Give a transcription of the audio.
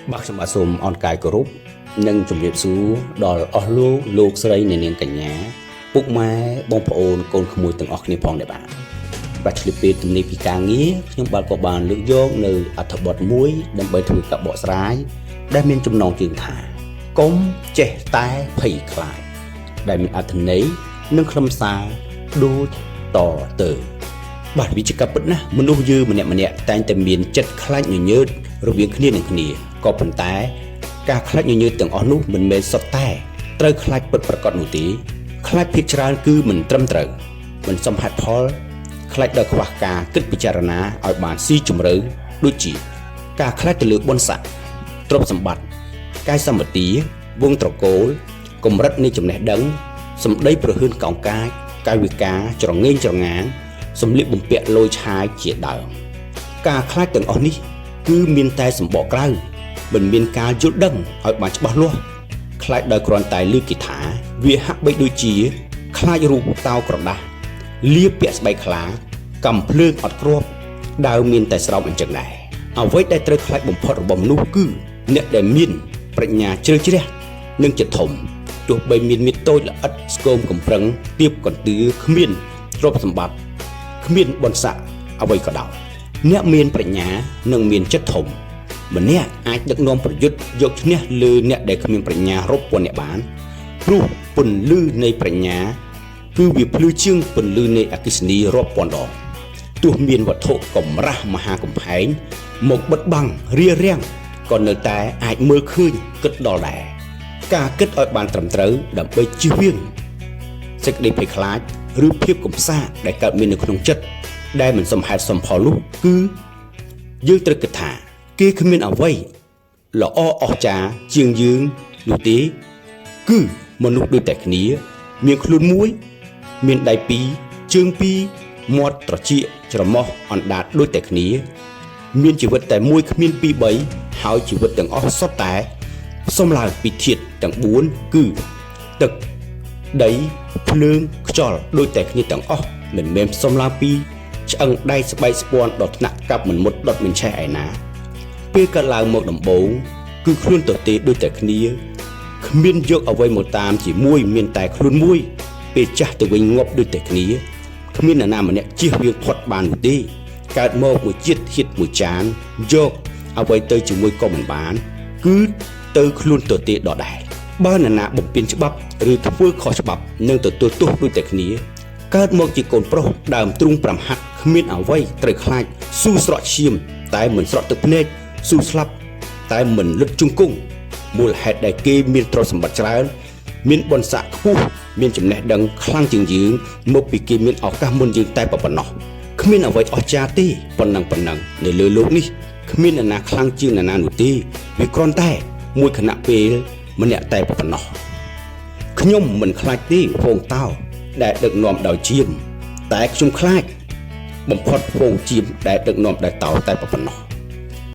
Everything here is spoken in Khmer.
បាទខ្ញុំបាទសូមអរកាយគោរពនិងជម្រាបសួរដល់អស់លោកលោកស្រីអ្នកនាងកញ្ញាពុកម៉ែបងប្អូនកូនក្មួយទាំងអស់គ្នាផងដែរបាទបាទឆ្លៀតពេលទំនេរពីការងារខ្ញុំបាទក៏បានលើកយកនៅអត្ថបទមួយដើម្បីធ្វើការបកស្រាយដែលមានចំណងជើងថាកុំចេះតែភ័យខ្លាចដែលមានអត្ថន័យនិងខ្លឹមសារដូចតទៅ បាទវាជាការពិតណាស់មនុស្សយើងម្នាក់ម្នាក់តែងតែមានចិត្តខ្លាចញញើតរវាងគ្នានឹងគ្នាក៏ប៉ុន្តែការខ្លាចញញើតទាំងអស់នោះមិនមែនសុទ្ធតែត្រូវខ្លាចពិតប្រាកដនោះទេខ្លាចភាគច្រើនគឺមិនត្រឹមត្រូវមិនសមហេតុផលខ្លាចដោយខ្វះការគិតពិចារណាឲ្យបានស៊ីជម្រៅដូចជា ការខ្លាចទៅលើបុណ្យស័ក្តិទ្រព្យសម្បត្តិកាយសម្បទាវងត្រកូលកម្រិតនៃចំណេះដឹងសម្ដីប្រហឿនកោងកាចកាយវិការច្រងេងច្រងាងសម្លៀកបំពាក់លយឆាយជាដើមការខ្លាចទាំងអស់នេះគឺមានតែសម្បកក្រៅមិនមានការយល់ដឹងឲ្យបានច្បាស់លាស់ខ្លាចដោយគ្រាន់តែឮគេថាវាហាក់បីដូចជា ខ្លាចរូបតោក្រដាស់លាបពាក់ស្បែកខ្លាកំភ្លើងអត់គ្រាប់ដើមមានតែស្រោមអញ្ចឹងដែរអ្វីដែលត្រូវខ្លាចបំផុតរបស់មនុស្សគឺអ្នកដែលមានប្រាជ្ញាជ្រៅជ្រះនិងចិត្តធំទោះបីមានមាឌតូចល្អិតស្គមកំប្រឹងទៀបកន្ទឿគ្មានទ្រព្យសម្បត្តិគ្មានបុណ្យស័ក្តិអ្វីក៏ដោយអ្នកមានប្រាជ្ញានិងមានចិត្តធំម្នាក់អាចដឹកនាំប្រយុទ្ធយកឈ្នះលើអ្នកដែលគ្មានប្រាជ្ញារាប់ពាន់អ្នកបានព្រោះពន្លឺនៃប្រាជ្ញាគឺវាភ្លឺជាងពន្លឺនៃអគ្គិសនីរាប់ពាន់ដងទោះមានវត្ថុកម្រាស់មហាកំផែងមកបិទបាំងរារាំងក៏នៅតែអាចមើលឃើញគិតដល់ដែរការគិតឲ្យបានត្រឹមត្រូវដើម្បីជៀសវាងសេចក្តីភ័យខ្លាចឬភាពកំសាកដែលកើតមាននៅក្នុងចិត្តដែលមិនសមហេតុសមផលនោះគឺយើងត្រូវគិតថាគេគ្មានអ្វីល្អអស្ចារ្យជាងយើងនោះទេគឺមនុស្សដូចតែគ្នាមានខ្លួនមួយមានដៃពីរជើងពីរមាត់ត្រចៀកច្រមុះអណ្ដាតដូចតែគ្នាមានជីវិតតែមួយគ្មានពីរបីហើយជីវិតទាំងអស់សុទ្ធតែផ្សំឡើងពីធាតុទាំង4គឺទឹកដីភ្លើងខ្យល់ដូចតែគ្នាទាំងអស់មិនមែនផ្សំឡើងពីឆ្អឹងដៃស្បែកស្ពាន់ដល់ថ្នាក់កាប់មិនមុតដុតមិនឆេះឯណាពេលកើតឡើងមកដំបូងគឺខ្លួនទទេដូចតែគ្នាគ្មានយកអ្វីមកតាមជាមួយមានតែខ្លួនមួយពេលចាស់ទៅវិញងាប់ដូចតែគ្នាគ្មាននរណាម្នាក់ជៀសវាងផុតបាននោះទេកើតមកមួយជាតិធាតុមួយចានយកអ្វីទៅជាមួយក៏មិនបានគឺទៅខ្លួនទទេដដែលបើនរណាបំពេញច្បាប់ឬធ្វើខុសច្បាប់នឹងទទួលទោសដូចតែគ្នាកើតមកជាកូនប្រុសដើមទ្រូង5ហាត់គ្មានអ្វីត្រូវខ្លាចស៊ូស្រក់ឈាមតែមិនស្រក់ទឹកភ្នែកស៊ូស្លាប់តែមិនលុតជង្គង់មូលហេតុដែលគេមានទ្រព្យសម្បត្តិច្រើនមានបុណ្យស័ក្តិខ្ពស់មានចំណេះដឹងខ្លាំងជាងយើងមកពីគេមានឱកាសមុនយើងតែប៉ុណ្ណោះគ្មានអ្វីអស្ចារ្យទេប៉ុណ្ណឹងប៉ុណ្ណឹងនៅលើលោកនេះគ្មាននរណាខ្លាំងជាងនរណានោះទេវាគ្រាន់តែមួយខណៈពេលម្នាក់តែប៉ុណ្ណោះខ្ញុំមិនខ្លាចទេហ្វូងតោដែលដឹកនាំដោយជាមតែខ្ញុំខ្លាចបំផុតហ្វូងជាមដែលដឹកនាំដោយតោតែប៉ុណ្ណោះ។